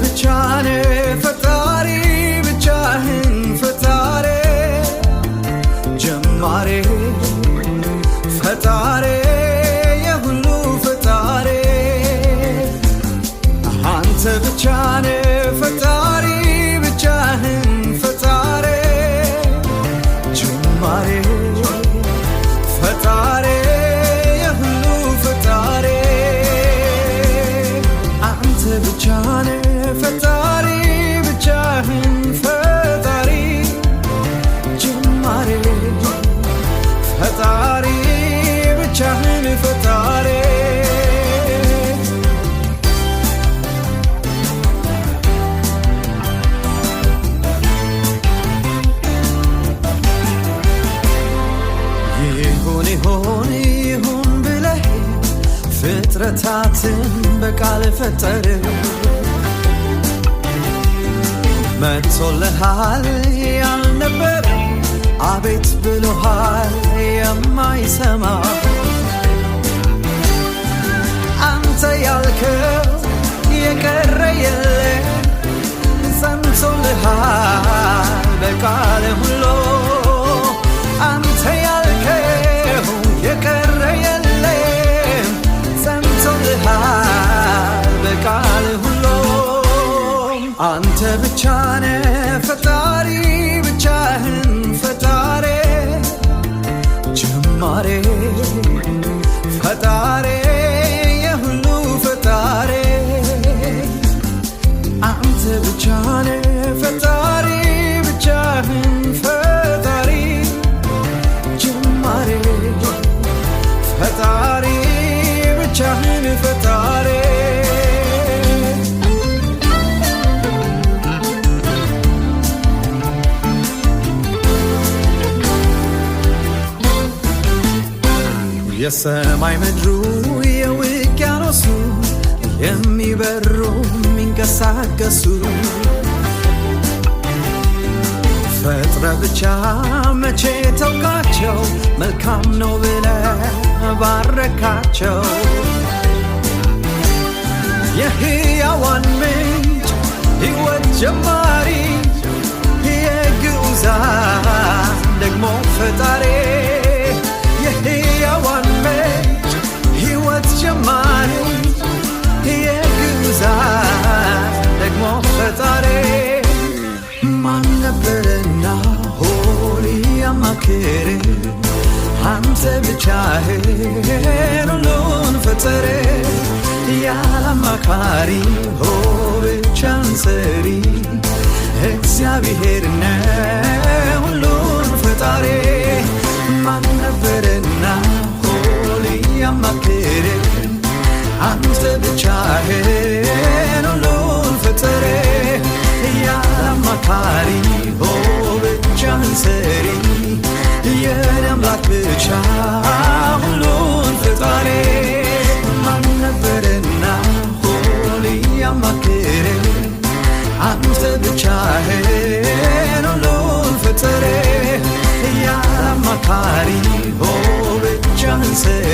ብቻ ነህ ፈጣሪ ብቻህን ፈጣሪ ጀማሪ ፈጣሪ የሁሉ ፈጣሪ አንተ ብቻ ነህ ፈጣሪ ብቻህን ፈጣሪ ጀማሪ ፈጣሪ የሁሉ ፈጣሪ አንተ ብቻ ነህ ፈጣሪ ብቻህን ፈጣሪ ጀማሪ ፈጣሪ ብቻህን ፈጣሪ። ይሁን ይሁን ይሁን ብለህ ፍጥረታትን በቃል ፈጠር፣ መጥቶልሃል ያልነበረ አቤት ብሎሃል የማይሰማ፣ አንተ ያልከው የቀረ የለም ጸንቶልሃል በቃል ሁሉ፣ አንተ ያልከው የቀረ የለም ጸንቶልሃል በቃል ሁሉ። አንተ ብቻ ነህ ፈጣሪ ብቻህን ፈጣሪ ጀማሪ ፈጣሪ የሁሉ ፈጣሪ አንተ ብቻ ነህ ፈጣሪ ብቻህን ፈጣሪ ጀማሪ ፈጣሪ ብቻህን ፈጣሪ። የሰማይ ምድሩ የውቅያኖሱ የሚበሩ የሚንቀሳቀሱ ፈጥረ ብቻ መቼ ተውካቸው፣ መልካም ነው ብለ ባረካቸው። የሕያዋን ምንጭ ሕይወት ጀማሪ የግዑዛን ደግሞ ፈጣሪ፣ የሕያዋን ምንጭ ሕይወት ጀማሪ የግዑዛን ደግሞ ፈጣሪ፣ ማን ነበረና ሆሊ ያማክር? አንተ ብቻህን ሁሉን ፈጠረ፣ ያለ አማካሪ ሆ ብቻን ሰሪ እግዚአብሔር ነው ሁሉን ፈጣሪ። ማን ነበረና ሆሊ ያማክር? አንተ ብቻህን ሁሉን ፈጠረ፣ ያለ አማካሪ ሆ ብቻህን ሰሪ የኔ አምላክ ብቻ ሁሉን ፈጣሪ። ማን ነበረና ሆሊ ያማክር? አንተ ብቻህን ሁሉን ፈጠረ፣ ያለ አማካሪ ሆ ብቻህን ሰሪ።